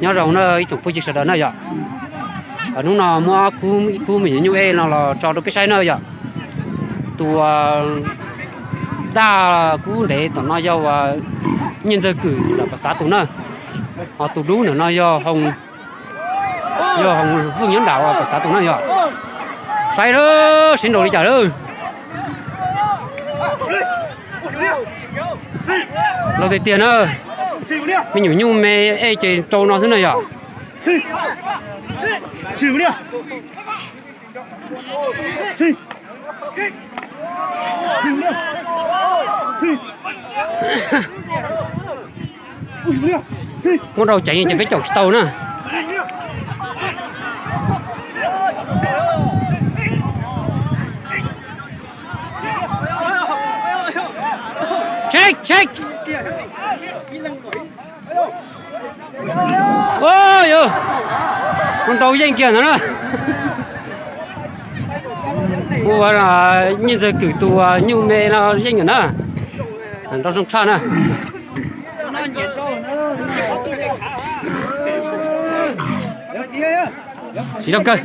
Nyob zoo na ib tsoom phooj ywg sawv daws na yom. Hnub no muab ib khub me nyuam nyuj ej no los tso rau peb saib na yom. Tus daj kub ntev tom no yog Nyiaj Ntxawg Kwm ntawm Pov Xav tus na. Ho tus dub ntawm no yog Hoo, yog Hoo Vwj nyob nram Pov Xav tus na yom. Saib lawm, sib nraus li cas lawm. Laus tiag tiag na. Me nyuam nyuj me ej ces rau no xwb na yom. Muab rau ceev ces peb caum tsis tau na. Check, check. Ua, nrau yeej kiag ntawd na. Ua, Nyiaj Ntxawg Kwm tus nyuj me no yeej ntawm na. Nrau zoo tshaj na. Tsis zoo kawg.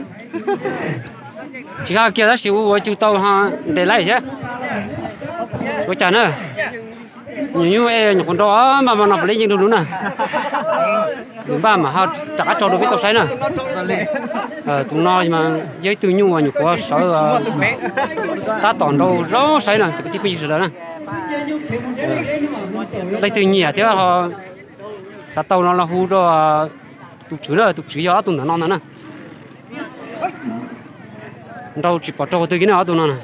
Tsis haj kiag tab sis ua ua cug tau ho ntes laij thiab. Ua cas na. Nyuam nyuj ej nyuam qhuav nrau, npaj npaj no puav leej yeej dua lub na. Nws npaj mam ho rov qab tso rau peb tau saib na. Tus no mas yog ib tug nyuj uas nyuam qhuav sawv tab tom nrau zoo saib no cov kwv tij phooj ywg sawv daws na. Leej twg nyiam thiab ho xav tau no los hu rau tus tswv na, tus tswv yog ob tug ntawm no ntag na. Nrau tsis pom raug twg kiag na ob tug no na.